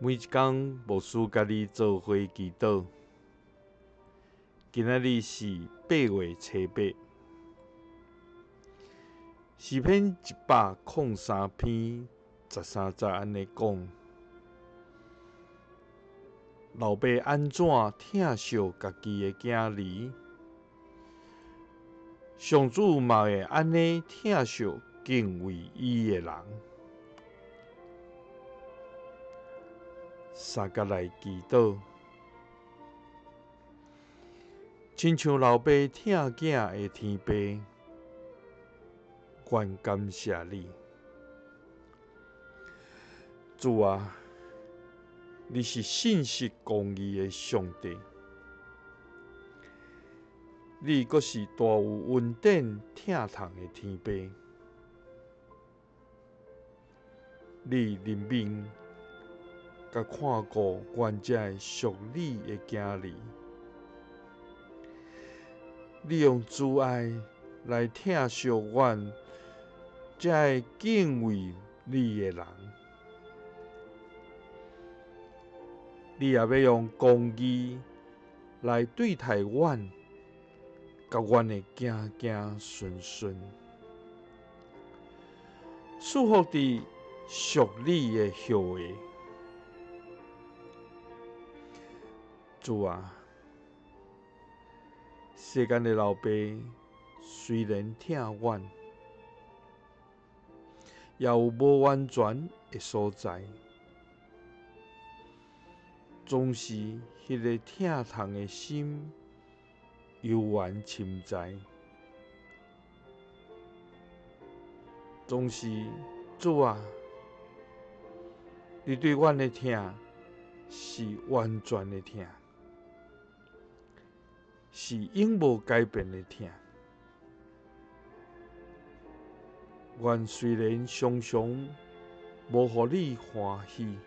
每一工牧師佮你做伙祈禱。今仔日是8月初8，詩篇103篇13節按呢講：老爸按怎疼惜家己的囝兒，上主嘛會按呢疼惜敬畏伊的人。相佮來祈禱，親像老爸疼囝的天父，阮感謝你，主啊，你是信實公義的上帝，你閣是大有恩典疼痛的天父，你憐憫佮看顧阮這个屬你的囝兒，你用慈愛來疼惜阮這个敬畏你的人，你也欲用公義來對待阮，佮阮的子子孫孫，賜福佇屬你的後裔。主啊，世間的老爸雖然疼阮，也有無完全的所在，總是彼个疼痛的心猶原深在，總是主啊，你對阮的疼是完全的疼。是永無改變的疼。阮雖然常常無予你歡喜，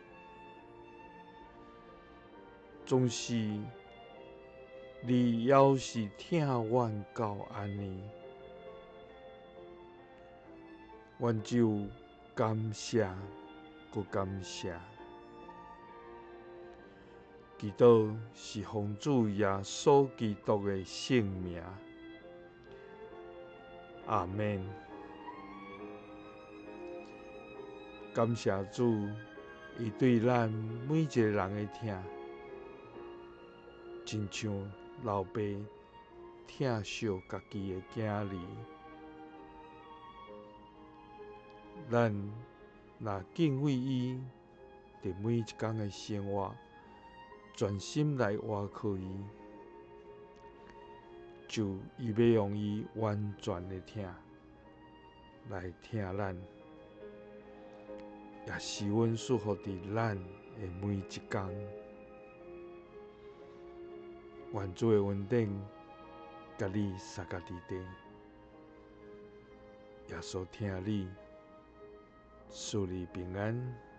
總是你猶是疼阮到按呢，阮只有感謝閣感謝。祈禱是奉主耶穌基督的聖名，阿們。感謝主，伊對咱每一个人的疼，親像老爸疼惜家己的囝兒。咱若敬畏伊，佇每一工的生活，全心來倚靠伊，就伊欲用伊完全的疼來疼咱，也是阮賜福佇咱的每一工。願主的恩典佮你相佮佇地，耶穌疼你，賜你平安。